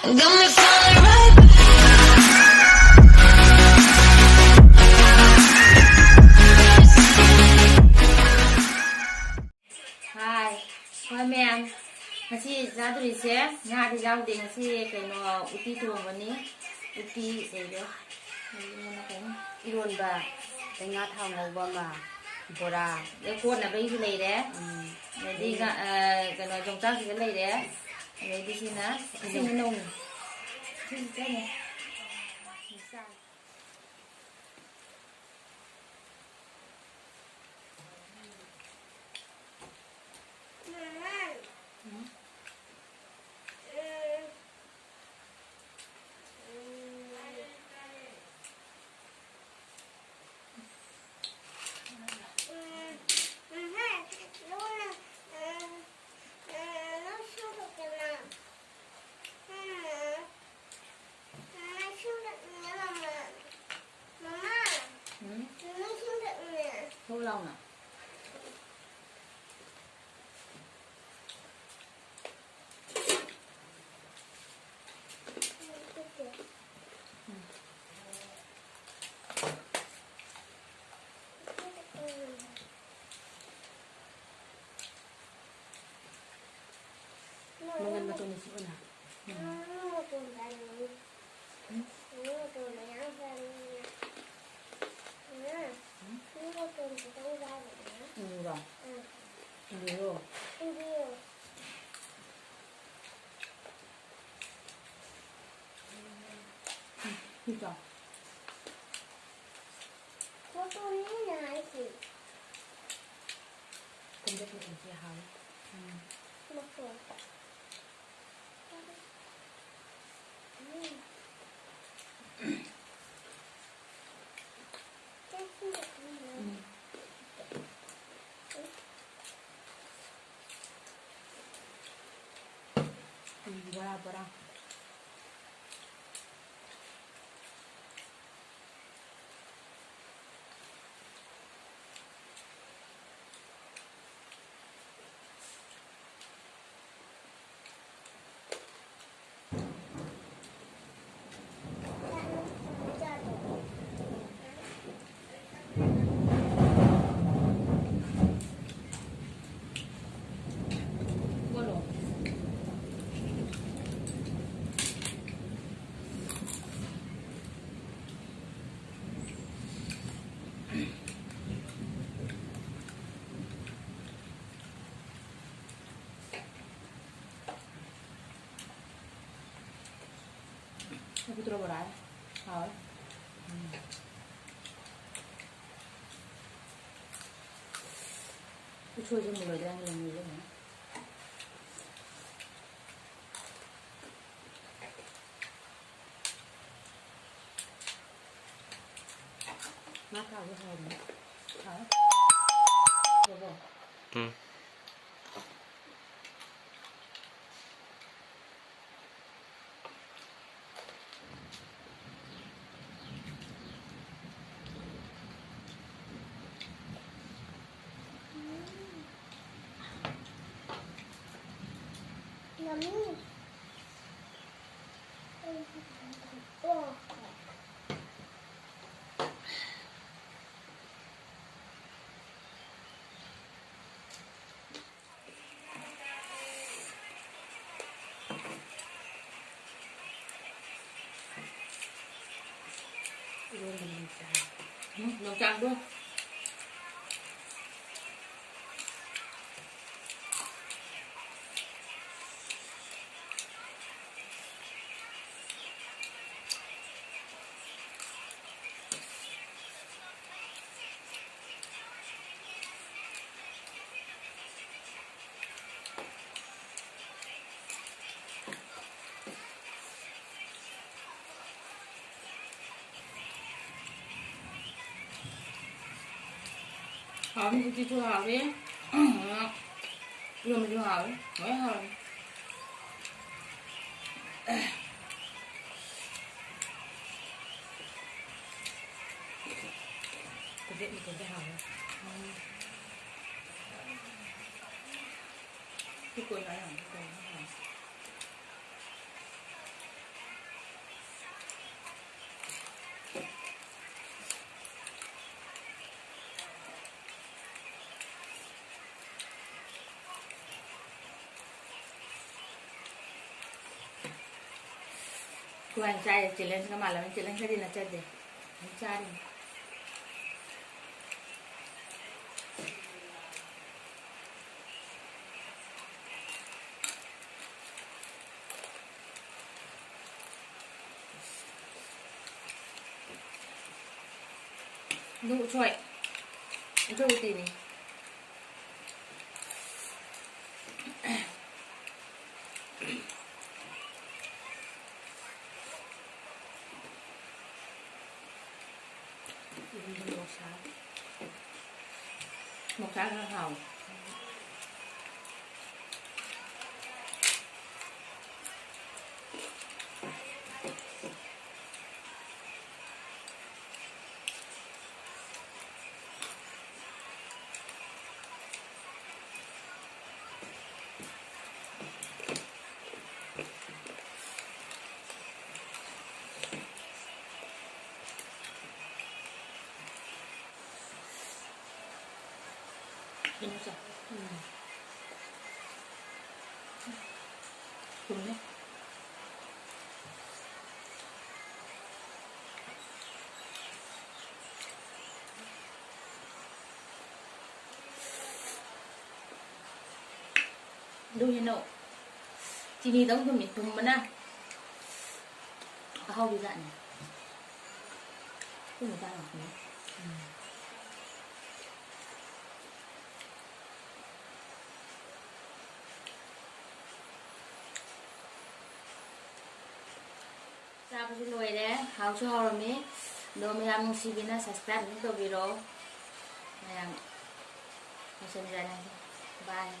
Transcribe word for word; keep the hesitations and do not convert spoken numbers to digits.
Got me falling right back. ꯍꯥꯏ꯫ ꯍꯣꯏ ꯃꯌꯥꯝ, ꯉꯁꯤ ꯆꯥꯗꯣꯔꯤꯁꯦ ꯉꯥꯗꯤ ꯌꯥꯎꯗꯦ꯫ ꯉꯁꯤ ꯀꯩꯅꯣ, ꯎꯇꯤ ꯊꯣꯡꯕꯅꯤ꯫ ꯎꯇꯤ ꯂꯩꯔꯦ꯫ ꯏꯔꯣꯟꯕ, ꯑꯗꯩ ꯉꯥ ꯊꯥꯎ ꯉꯧꯕ ꯑꯃ, ꯕꯣꯔꯥ꯫ ꯑꯗꯩ ꯀꯣꯠꯅꯕꯒꯤꯁꯨ ꯂꯩꯔꯦ꯫ ꯎꯝ꯫ ꯑꯗꯩꯗꯤ ꯉꯥ, ꯑ, ꯀꯩꯅꯣ, ꯌꯣꯡꯆꯥꯛꯁꯤꯒ ꯂꯩꯔꯦ꯫ ꯑꯗꯩꯗꯤ ꯁꯤꯅ, ꯁꯤꯅ ꯅꯧꯅ꯫ ꯁꯤꯁꯨ ꯆꯪꯉꯦ꯫ ꯎꯝ? ꯊꯣꯛ ꯂꯥꯎꯅ꯫ ꯃꯪꯒꯟ ꯃꯇꯣꯟꯗ ꯆꯤꯛꯎꯅ꯫ ꯎꯝ꯫ ꯎꯝ꯫ ꯎꯝ꯫ ꯎꯝ꯫ ꯎꯝ꯫ ꯎꯝ꯫ ꯎꯝ꯫ ꯎꯝ꯫ ꯏꯟꯕꯤꯌꯣ꯫ ꯏꯟꯕꯤꯌꯣ꯫ ꯎꯝ, ꯁꯤ ꯆꯥꯎ꯫ ꯃꯇꯣꯟꯅꯦ ꯑꯩꯅ ꯍꯥꯏꯁꯦ꯫ ꯀꯣꯝꯄ꯭ꯔꯦꯛ ꯃꯇꯣꯟꯁꯦ ꯍꯥꯎꯋꯦ꯫ ꯎꯝ꯫ ꯃꯇꯣꯟ꯫ ꯎꯝ꯫ ꯎꯝ꯫ ꯎꯝ, ꯕꯣꯔꯥ, ꯕꯣꯔꯥ꯫ ꯂꯐꯨ ꯊꯔꯣ ꯕꯣꯔꯥ꯫ ꯍꯥꯎꯋꯦ꯫ ꯎꯝ꯫ ꯎꯁꯣꯏꯁꯦ ꯃꯨꯜꯂꯣꯏꯗ꯭ꯔꯥ ꯍꯥꯏꯅ ꯃꯨꯜꯂꯦ꯫ ꯉꯥ ꯊꯥꯎꯁꯨ ꯍꯥꯎꯕꯅꯦ꯫ ꯍꯥꯎꯋꯦ꯫ ꯕꯣꯕꯣ꯫ ꯎꯝ꯫ ꯏꯔꯣꯟꯕꯅ ꯍꯦꯟꯅ ꯆꯥꯏ꯫ ꯎꯝ, ꯌꯣꯡꯆꯥꯛꯇꯣ꯫ ꯍꯥꯎꯅꯤ, ꯎꯇꯤꯁꯨ ꯍꯥꯎꯋꯦ꯫ ꯏꯔꯣꯟꯕꯁꯨ ꯍꯥꯎꯋꯦ꯫ ꯂꯣꯏ ꯍꯥꯎꯋꯦ꯫ ꯀꯣꯏꯂꯥ ꯌꯥꯝ ꯇꯧꯏ꯫ ꯈꯨꯍꯥꯏ ꯆꯥꯏ, challenge ꯀ ꯃꯥꯜꯂꯝꯃꯤ꯫ Challenge ꯀꯗꯤ ꯅꯠꯆꯗꯦ꯫ ꯑꯗꯨꯝ ꯆꯥꯔꯤꯅꯤ꯫ ꯑꯗꯨ ꯎꯁꯣꯏ, ꯎꯁꯣꯏ ꯎꯇꯤꯅꯤ꯫ ꯃꯣꯔꯣꯛ ꯁꯥ-, ꯃꯣꯔꯣꯛ ꯁꯥ ꯈꯔ ꯍꯥꯎꯋꯦ꯫ ꯀꯩꯅꯣ ꯆꯥꯎ꯫ ꯎꯝ꯫ ꯊꯨꯝꯃꯦ꯫ ꯑꯗꯨ ꯍꯦꯟꯅ ꯆꯤꯅꯤꯗꯧ ꯊꯨꯝꯃꯤ, ꯊꯨꯝꯕꯅ ꯑꯍꯥꯎꯕ ꯖꯥꯠꯅꯤ꯫ ꯊꯨꯝꯕ ꯖꯥꯠ ꯉꯥꯛꯇꯅꯤ꯫ ꯎꯝ꯫ ꯆꯥꯕꯁꯨ ꯂꯣꯏꯔꯦ, ꯍꯥꯎꯁꯨ ꯍꯥꯎꯔꯝꯃꯤ꯫ ꯑꯗꯣ ꯃꯌꯥꯝ ꯅꯨꯡꯁꯤꯕꯤꯅ subscribe ꯑꯗꯨꯝ ꯇꯧꯕꯤꯔꯣ꯫ ꯃꯌꯥꯝ ꯂꯣꯏꯁꯤꯟꯖꯔꯒꯦ꯫ Bye꯫